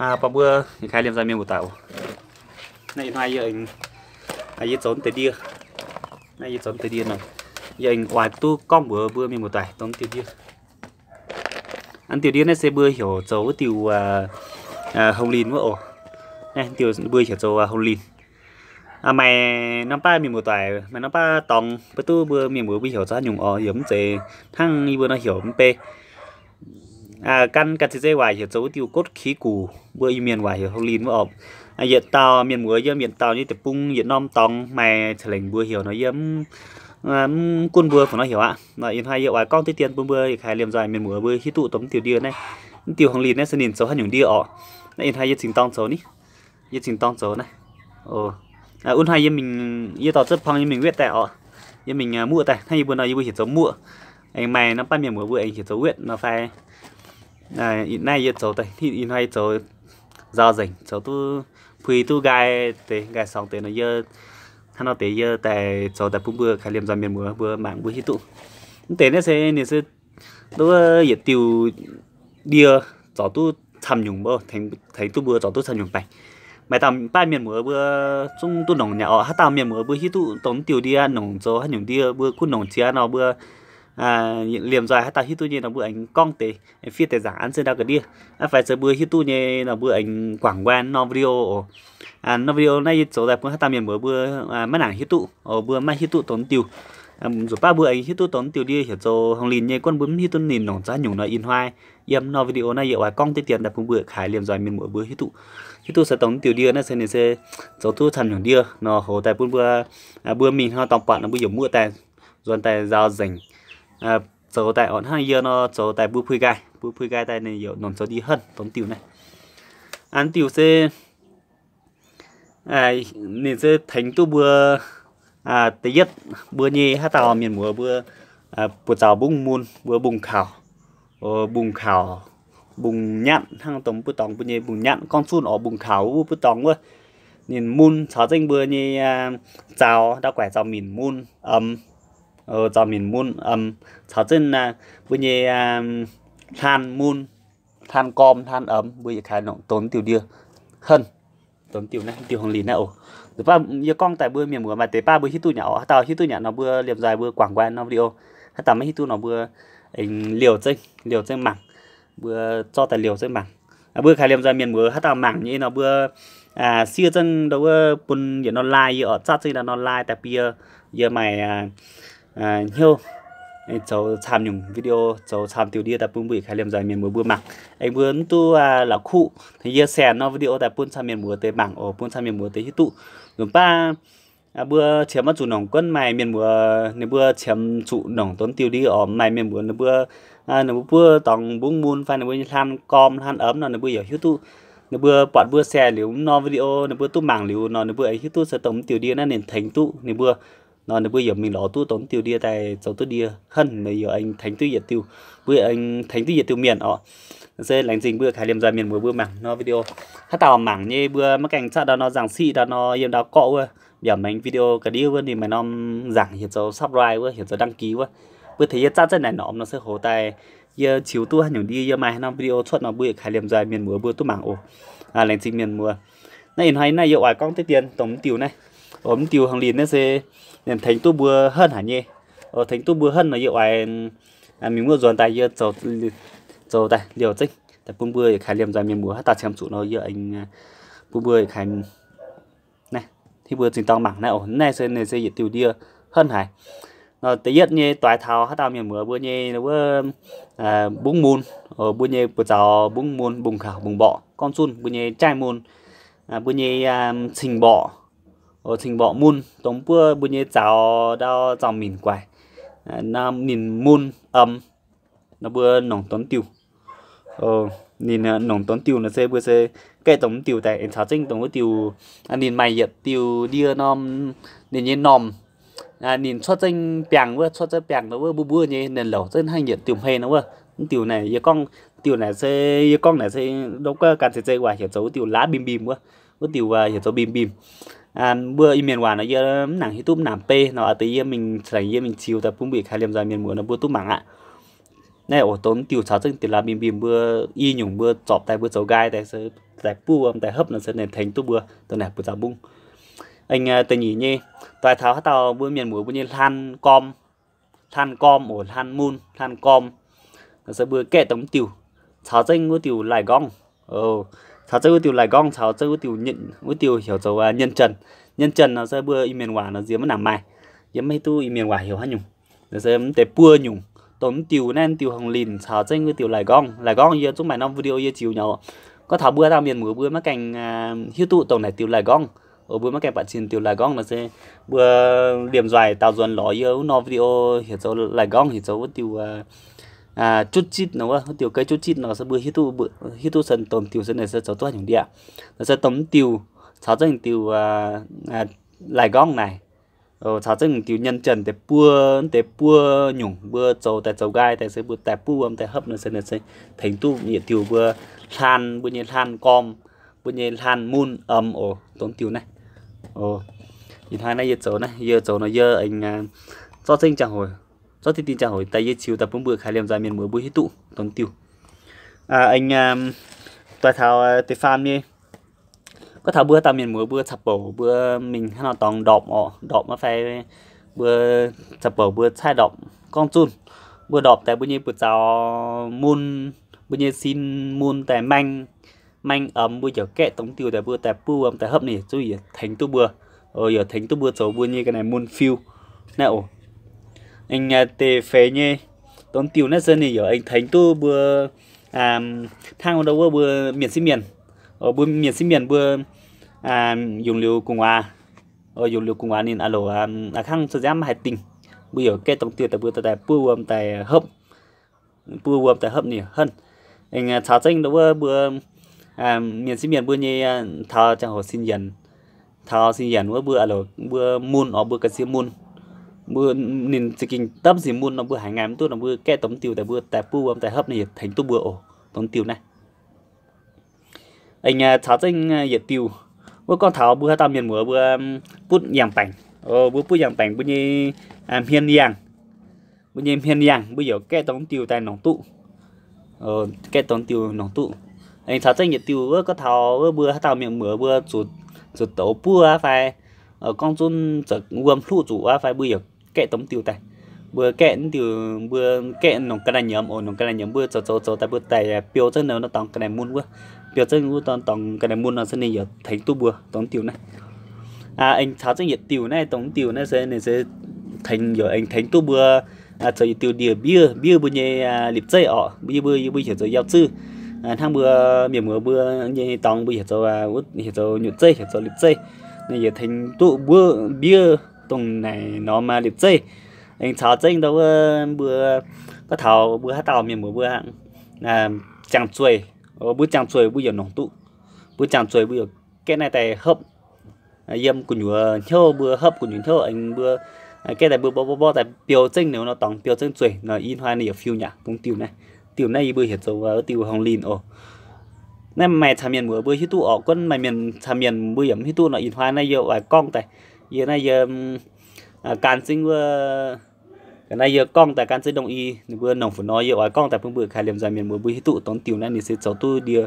Baac mbuo yietc kaaix liemh nzoih mienh muoz-doic oc. Naaiv ih hnoi yie zoux deix ndie, naaiv yie zoux deix ndie nor, yie aengx oix duqv gorngv mbuox mbuo mienh muoz-doic dongh diuh ndie. Diuh ndie naaiv se mbuo heuc zoux wuov diuh hong linh wuov oc. Naaiv diuh mbuo heuc zoux hong linh. Maaih norm baav mienh muoz-doic, maaih norm baav dorngx, mv duqv mbuo mienh muoz mbuo heuc zoux haaix nyungc oc, heuc mv zeiz hnangv yie mbuo nor heuc mv bei. Gan, gan ceix zei waac heuc zoux wuov diuh กด kix gux, mbuo Iu-Mienh waac heuc hong linh wuov oc. Yietc dauh mienh muoz yiem yietc dauh nyei deic-bung yietc norm dorngx maaih ca'lengc mbuo heuc nor yie mv gunv mbuo fungc nor heuc aqv. Nor ih hnoi yie oix gorngv diqv dien bun mbuo yietc kaaix liemh nzoih mienh muoz mbuo hiuv duqv dongh mv diuh ndie naaiv. Mv diuh hong linh naaiv se ninh zoux haaix nyungc ndie oc. Naaiv ih hnoi yie cingx dorng zoux ni, yie cingx dorng zoux naaiv. Wuov hnoi yie mingh, yie dorh zipv pong yie mingh wetv daaih oc. Yie mingh muoqv daaih hnangv yie mbuo nor yie mbuo heuc zoux muoqv. Aengx maaih norm baav mienh muoz mbuo aengx heuc zoux wetv nor fai. Ih hnoi yie zoux, ih hnoi yie zoux nzauh nzengc, zoux duqv puix duqv nqaai deix nqaai sorngx deix nor yie hnangv nor deix yie daaih zoux daaih bun mbuo kaaix liemh nzoih mienh muoz mbuo mangc mbuo hiuv duqv. Mv deix naaiv se ninh se nduov yietc diuh ndie zorc duqv camv nyungc mbuo, tengx duqv mbuo zorc duqv camv nyungc baengc. Maaih dauh baav mienh muoz mbuo zungv duqv nongc nyei oc. Haaix dauh mienh muoz mbuo hiuv duqv dongh mv diuh ndie nongc zoux haaix nyungc ndie mbuo gunv nongc jiex nor mbuo liemh nzoih haaix dauh hiuv duqv nyei nor mbuo aengx gorngv deix, aengx fiev deix nzaangc an zengv ndau ga'ndiev. Aav fai se mbuo hiuv duqv nyei nor mbuo aengx guangc nqoi norm video oc. Norm video naaiv yie zoux daaih bun haaix dauh mienh muoz mbuo maiv nangc hiuv duqv oc, mbuo maiv hiuv duqv dongh mv diuh. Nzuqc baav mbuo aengx hiuv duqv dongh mv diuh ndie heuc zoux hong linh nyei, gunv mbuo mv hiuv duqv ninh nongc zoux haaix nyungc nor ih hnoi yiem norm video naaiv yie oix gorngv diqv dien daaih bun mbuo kaaix liemh nzoih mienh muoz mbuo hiuv duqv. Hiuv duqv se dongh mv diuh ndie naaiv se ninh se zoux duqv camv nyungc ndie nor hoz daaih bun mbuo, mbuo mingh hnangv dorngx buatc nor mbuo yaac muoqv daaih, nzuonx daaih nzauh nzengc, zoux daaih orqc hnangv yie nor zoux daaih mbuo puix nqaai, mbuo puix nqaai daaih ninh yaac nongc zoux ndie henv dongh mv diuh naaiv. Mv diuh se ninh se tengx duqv mbuo da'yietv mbuo nyei haaix dauh mienh muoz mbuo buoz-zaux mbungv mun, mbuo mbungv kaux, mbungv kaux, mbungv nyatv hnangv dongh mbuo dorngx mbuo nyei mbungv nyatv gorngv zunh orqc, mbungv kaux wuov mbuo dorngx wuov, ninh mun caux zengv mbuo nyei zaux ndau guaix zaux minc mun, zaux minc mun caux zengv mbuo nyei hlan mun, hlan gorm hlan emx mbuo yietc kaaix nongc dongh diuh ndie henv, dongh diuh naaiv, diuh hong linh naaiv oc. Nzuqc baav yie gorngv daaih mbuo mienh muoz maaih deix baav mbuo hiuv duqv nyei oc. Haaix dauh hiuv duqv nyei nor mbuo liemh nzoih mbuo guangc nqoi norm video. Haaix dauh maiv hiuv duqv nor mbuo aengx liouh zengv, liouh zengv mangc. Mbuo zorqv daaih liouh zengv mangc. Mbuo kaaix liemh nzoih mienh muoz haaix dauh mangc nyei nor mbuo siev zengv ndau wuov bun yietc norm like yie oc, zatv zengv ndau norm like daaih bun yie, yie maaih hnyouv zoux camv nyungc video, zoux camv diuh ndie daaih bun mbuo yietc kaaix liemh nzoih mienh muoz mbuo mangc. Aengx mbuo mv duqv la'kuqv, yie share norm video daaih bun camv mienh muoz deix mangc oc, bun camv mienh muoz deix hiuv duqv. Nzuqc baav mbuo qiemx maiv zuqc nongc, gunv maaih mienh muoz ninh mbuo qiemx zuqc nongc dongh diuh ndie oc. Maaih mienh muoz ninh mbuo, ninh mbuo buov dorngx mbungv mun fai ninh mbuo nyei hlan gorm hlan emx nor ninh mbuo yaac hiuv duqv. Ninh mbuo buatc mbuo share liuz norm video ninh mbuo duqv mangc liuz nor ninh mbuo aengx hiuv duqv se dongh mv diuh ndie naaiv ninh tengx duqv ninh mbuo nor ninh mbuo yaac mingh lorz duqv dongh mv diuh ndie daaih zoux duqv ndie henv, ninh yaac aengx tengx duqv yietc diuh, mbuo aengx tengx duqv yietc diuh mienh oc. Se laengz zingh mbuo kaaix liemh nzoih mienh muoz mbuo mangc norm video. Haaix dauh mangc nyei mbuo maiv gaengh zatv ndau nor nzangc siqv ndau nor yiem ndau gorqv wuov mbiaauc maengx video ga'ndiev wuov ninh maaih norm nzangc heuc zoux subscribe wuov, heuc zoux đăng ký wuov. Mbuo tengx yie zatv zengv naaic norm nor se hoz daaih yie ziux duqv haaix nyungc ndie, yie maaih haaix norm video cuotv nor mbuo yietc kaaix liemh nzoih mienh muoz mbuo duqv mangc oc. Laengz zingh mienh muoz. Naaiv ih hnoi naaiv yie oix gorngv diqv dien dongh mv diuh naaiv. Mv diuh hong linh naaiv se ninh tengx duqv mbuo henv haic nyei. Tengx duqv mbuo henv nor yie oix mingh muoqv nzuonx daaih yie zoux daaih liouh zengv daaih bun mbuo yietc kaaix liemh nzoih mienh muoz haaix dauh qiemx zuqc nor yie aengx bun mbuo yietc kaaix naaiv, hiuv mbuo zingh dorng mangc naaiv oc. Naaiv se ninh se yietc diuh ndie henv haic. Nor da'yietv nyei doix taux haaix dauh mienh muoz mbuo nyei wuov mbungv mun, mbuo nyei buoz-zaux mbungv mun, mbungv kaux, mbungv mborqc, gorngv zunh mbuo nyei jaaiv mun, mbuo nyei cing mborqc, cing mborqc mun, dongh buov mbuo nyei zaux ndau zaux minc guaix, ninh mun emx nor mbuo nongc dongh diuh. Ninh nongc dongh diuh nor se mbuo se gaeqv dongh mv diuh daaih aengx caux zengv dongh wuov diuh. Ninh maaih yietc diuh ndie norm, ninh nyei normh, ninh cuotv zengv biangh wuov, cuotv zengv biangh nor wuov mbuov mbuov nyei, ninh louc zengv hnangv yietc diuh hmei nor wuov. Mv diuh naaic yie gorngv, diuh naaic se, yie gorngv naaic se ndau guoqv gan ceix zei waac heuc zoux wuov diuh laav mbim mbim wuov. Wuov diuh heuc zoux mbim mbim. Mbuo Iu-Mienh waac nor yie mv nangc hiuv duqv mv nangc bei nor, deix yie mingh ceix yie mingh ziux daaih bun mbuo yietc kaaix liemh nzoih mienh muoz nor mbuo duqv mangc aqv. Naaiv oc, dongh mv diuh caux zengv diuh laaix mbim mbim mbuo i nyungc mbuo zorpc daaih mbuo zoux nqaai daaih se daaih buov wuom daaih hopv nor se ninh tengx duqv mbuo dongh naaic buoz-zaux mbungv. Aengx da'nyeic nyei, doix taux haaix dauh mbuo mienh muoz mbuo nyei hlan gorm, hlan gorm oc, hlan mun, hlan gorm, se mbuo gaeqv dongh mv diuh, caux zengv wuov diuh lai-nqorngv. Caux zengv wuov diuh lai-nqorngv caux zengv wuov diuh, wuov diuh heuc zoux nhân参. nhân参nor se mbuo Iu-Mienh waac nor nziex maiv nangc maaih, yie maiv hiuv duqv Iu-Mienh waac heuc haaix nyungc. Nor se mv deix buo nyungc, dongh mv diuh naaiv, mv diuh hongh linh caux zengv wuov diuh lai-nqorngv. Lai-nqorngv yie zungv maaih norm video yie ziux nyei. Gorngv taux mbuo haaix dauh mienh muoz mbuo maiv gaengh hiuv duqv dongh naaic diuh lai-nqorngv, mbuo maiv gaengh baac cin diuh lai-nqorngv nor se mbuo liemh nzuaaic daaux nzuonx lorz yie wuov norm video heuc zoux lai-nqorngv, heuc zoux wuov diuh jutv zitv nor, wuov diuh ga'jutv zitv nor se mbuo hiuv duqv, hiuv duqv se dongh diuh se ninh se zoux duqv haaix nyungc ndiev. Nor se dongh mv diuh caux zengv diuh lai-nqorngv naaic, caux zengv diuh nhân参deix buo, deix buo nyungc mbuo zoux daaih zoux nqaai daaih se mbuo daaih buov wuom daaih hopv nor se ninh se tengx duqv yietc diuh mbuo hlan, mbuo nyei hlan gorm, mbuo nyei hlan mun, um, oc, dongh diuh naaiv. Ih hnoi naaiv yie zoux naaiv, yie zoux nor yie aengx zorqv zengv ziangh hoc, zorqv diqv dingh ziangh hoc daaih yie ziux daaih bun mbuo kaaix liemh nzuonx mienh muoz mbuo hiuv duqv dongh diuh. Aengx doix taux deix faam nyei, gorngv taux mbuo haaix dauh mienh muoz mbuo caux bouc mbuo mingh hnangv nor dorngx ndorpc oc, ndorpc maiv fai mbuo caux bouc mbuo caaiv ndorpc gorngv zunh, mbuo ndorpc daaih mbuo nyei buoz-zaux mun, mbuo nyei sin mun daaih maeng, maeng, um, mbuo ziouc gaeqv dongh diuh daaih mbuo daaih buov wuom daaih hopv ninh yietc zungv yietc tengx duqv mbuo, yietc tengx duqv mbuo zoux mbuo nyei ga'naaiv mun fiu naaiv oc. Aengx deix feix nyei, dongh diuh naaiv se ninh yaac aengx tengx duqv mbuo hnangv wuov mbuo mienh sieqv mienh, mbuo mienh sieqv mienh mbuo yungz liuz gu'nguaaz, yungz liuz gu'nguaaz ninh a'loc a'kangv cuotv nziaamv maiv haih dingh, mbuo yaac gaeqv dongh diuh daaih mbuo daaih buov wuom daaih hopv, buov wuom daaih hopv ninh henv. Aengx caux zengv wuov mbuo mienh sieqv mienh mbuo nyei taux ziangh hoc sin yienc, taux sin yienc wuov mbuo a'loc mbuo mun oc, mbuo ga'sie mun, mbuo ninh za'gengh dapv sin mun nor mbuo haiz ngaih mv duqv nor mbuo gaeqv dongh diuh daaih mbuo daaih buov wuom daaih hopv ninh yietc tengx duqv mbuo oc, dongh diuh naaiv. Aengx caux zengv yietc diuh, wuov gorngv taux mbuo haaix dauh mienh muoz mbuo butv yangh baengc, mbuo butv yangh baengc mbuo nyei hmien yangh, mbuo nyei hmien yangh mbuo yaac gaeqv dongh diuh daaih nongc duqv, gaeqv dongh diuh nongc duqv. Aengx caux zengv yietc diuh wuov gorngv taux wuov mbuo haaix dauh mienh muoz mbuo zuqc douz buov aqv fai gorngv zunv zoux wuom hluqv zuqc aqv fai mbuo yaac gaeqv dongh diuh daaih. Mbuo gaeqv diuh mbuo gaeqv nongc ga'naaiv nyiemz oc, nongc ga'naaiv nyiemz mbuo zoux zoux zoux daaih mbuo daaih biou zengv nor dorngx ga'naaiv mun wuov, biou zengv wuov dorngx ga'naaiv mun nor se ninh yaac tengx duqv mbuo dongh diuh naaiv. Aengx caux zengv yietc diuh naaiv, dongh diuh naaiv se ninh se tengx, yaac aengx tengx duqv mbuo zoux yietc diuh ndie-mbiev, mbiev mbuo nyei lipc zeiv oc, mbuo, mbuo, mbuo heuc zoux yauh zuv. Hnangv mbuo mienh muoz mbuo nyei dorngx mbuo heuc zoux, heuc zoux nyutc zeiv, heuc zoux lipc zeiv. Ninh yaac tengx duqv mbuo mbiev dongh naaic norm lipc zeiv. Aengx caux zengv ndau wuov mbuo gorngv taux mbuo haaix dauh mienh muoz mbuo ziangh zueih, mbuo ziangh zueih mbuo yaac nongc duqv. Mbuo ziangh zueih mbuo yaac gaeqv naaiv daaih hopv yiem gu'nyuoz hnyouv, mbuo hopv gu'nyuoz hnyouv aengx mbuo gaeqv daaih mbuo mborqv mborqv mborqv daaih biou zengv ninh nor dorngx biou zengv zueih nor, ih hnoi ninh yaac fiu nyei dongh diuh naaiv. Diuh naaiv yie mbuo heuc zoux wuov diuh hongh linh oc. Naaiv maaih caux mienh muoz mbuo hiuv duqv oc, gunv maaih mienh caux mienh mbuo yaac mv hiuv duqv nor, ih hnoi naaiv yie oix gorngv daaih, yie naaiv yie gan zingv wuov, ga'naaiv yie gorngv daaih gan zingv ndongc i ninh mbuo nongc fu'nor yie oix gorngv daaih bun mbuo kaaix liemh nzaaih mienh muoz mbuo hiuv duqv dongh diuh naaiv ninh se zoux duqv ndie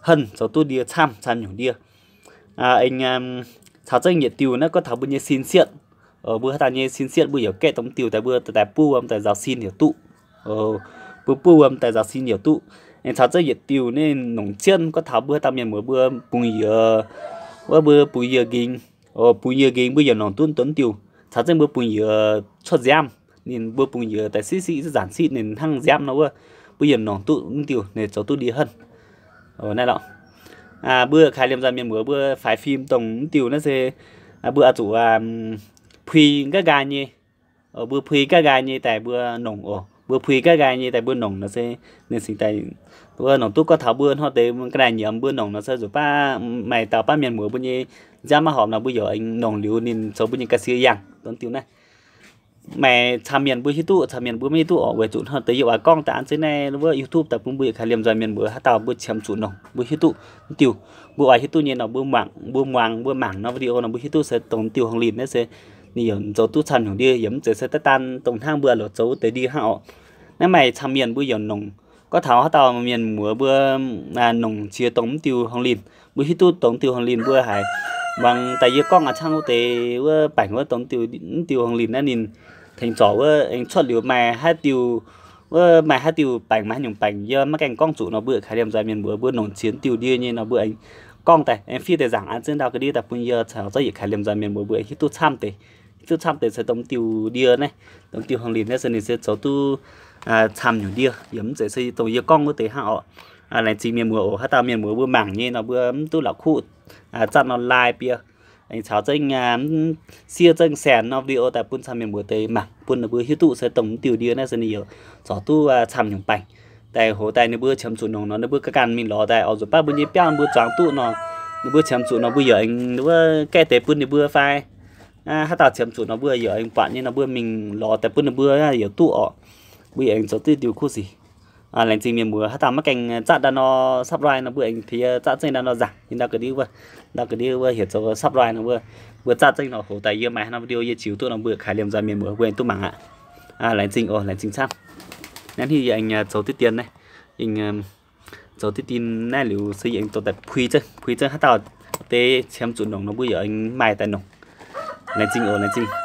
henv, zoux duqv ndie camv, camv nyungc ndie. Aengx caux zengv yietc diuh naaiv gorngv taux mbuo nyei sin sieqv. Mbuo haaix dauh nyei sin sieqv mbuo yaac gaeqv dongh diuh daaih mbuo daaih buov wuom daaih nzaaux sin yaac duqv. Mbuo buov wuom daaih nzaaux sin yaac duqv. Aengx caux zengv yietc diuh naaiv nongc cienv gorngv taux mbuo haaix dauh mienh muoz mbuo bungx yie, wuov mbuo bungx yie nqingx, bungx yie nqingx mbuo yaac nongc duqv dongh diuh. Caux zengv mbuo bungx yie cuotv nziaamv, ninh mbuo bungx yie daaih siqv siqv zanc siqv ninh hnangv nziaamv nor wuov, mbuo yaac nongc duqv mv diuh ninh zoux duqv ndie henv. Naaiv lorqc. Mbuo kaaix liemh nzaaih mienh muoz mbuo faix fim dongh mv diuh naaiv se mbuo oix zuqc pui nqaiv nqaai nyei. Mbuo pui nqaiv nqaai nyei daaih mbuo nongc oc. Mbuo pui nqaiv nqaai nyei daaih mbuo nongc nor se ninh cingx daaih wuov nongc duqv gorngv taux mbuo hnoi deix ga'naaiv nyiemz mbuo nongc nor se zuqc baav maaih dauh baav mienh muoz mbuo nyei nziaamv maiv horpc nor mbuo yaac aengx nongc liuz ninh zoux mbuo nyei ga'sie yangh dongh diuh naaiv. Maaih camv mienh mbuo hiuv duqv, camv mienh mbuo maiv hiuv duqv oc. Weic zuqc hnoi deix yie oix gorngv daaih an zengv naaiv wuov YouTube daaih bun mbuo kaaix liemh nzaaih mienh muoz haaix dauh mbuo qiemx zuqc nongc mbuo hiuv duqv mv diuh. Mbuo oix hiuv duqv nyei nor mbuo muangx, mbuo muangx mbuo mangc nor video nor mbuo hiuv duqv se dongh diuh hongh linh naaiv se ninh yaac zoux duqv camv nyungc ndie, yaac mv zeiz se daaih daan dongh hnangv mbuo lorz zoux wuov deix ndie hnangv oc. Naaiv maaih camv mienh mbuo yaac nongc. Gorngv taux haaix dauh mienh muoz mbuo nongc ziex dongh mv diuh hong linh, mbuo hiuv duqv dongh mv diuh hong linh mbuo haiz, muangx daaih yie gorngv aqv, cangv wuov deix wuov baengc wuov dongh mv diuh hong linh naaiv ninh tengx zorc wuov aengx cuotv liuz maaih haaix diuh, wuov maaih haaix diuh baengc, maaih haaix nyungc baengc yie maiv gaengh gorngv zuqc nor, mbuo kaaix liemh nzoih mienh muoz mbuo nongc ziex diuh ndie nyei nor mbuo aengx gorngv daaih aengx fiev deix nzaangc an zengv ndau ga'ndiev daaih bun yie caux zengv yietc kaaix liemh nzoih mienh muoz mbuo hiuv duqv camv deix, hiuv duqv camv deix se dongh mv diuh ndie naaiv, dongh mv diuh hong linh naaiv se ninh se zoux duqv camv nyungc ndie, yaac mv zeiz se dongh yie gorngv wuov deix hnangv orqc. Laengz zingh mienh muoz oc. Haaix dauh mienh muoz mbuo mangc nyei nor mbuo mv duqv la'kuqv zatv nor, like bie, aengx caux zengv siev zengv share nor video daaih bun camv mienh muoz deix mangc, bun ninh mbuo hiuv duqv se dongh mv diuh ndie naaiv se ninh yaac zorc duqv camv nyungc baengc. Daaih hoz daaih ninh mbuo qiemx zuqc nongc nor ninh mbuo ganh ganh mingh lorz daaih, oix zuqc baav mbuo nyei biauv ninh mbuo zuangx duqv nor, ninh mbuo qiemx zuqc nor mbuo yaac aengx wuov gaeqv deix bun ninh mbuo fai haaix dauh qiemx zuqc nor mbuo yaac aengx buatc nyei nor mbuo mingh lorz daaih bun ninh mbuo yaac duqv orqc. Mbuo yaac aengx zoux duqv diuh kuv sic. Laengz zingh mienh muoz, haaix dauh maiv gaengh zatv ndau nor subscribe nor mbuo aengx tengx yie zatv zengv ndau nor nzaangc nyei ndau ga'ndiev wuov, ndau ga'ndiev wuov heuc zoux subscribe nor mbuo, mbuo zatv zengv nor hoz daaih yie maaih haaix norm video yie ziux duqv nor mbuo kaaix liemh nzoih mienh muoz mbuo aengx duqv mangc aqv. Laengz zingh oc, laengz zingh camv. Naaiv hnangv yie aengx zoux diqv dien naaiv, aengx zoux diqv dien naaiv liuz se yie aengx dorh daaih puix zengv, puix zengv haaix dauh deix qiemx zuqc nongc nor mbuo yaac aengx maaih daaih nongc. Laengz zingh oc, laengz zingh.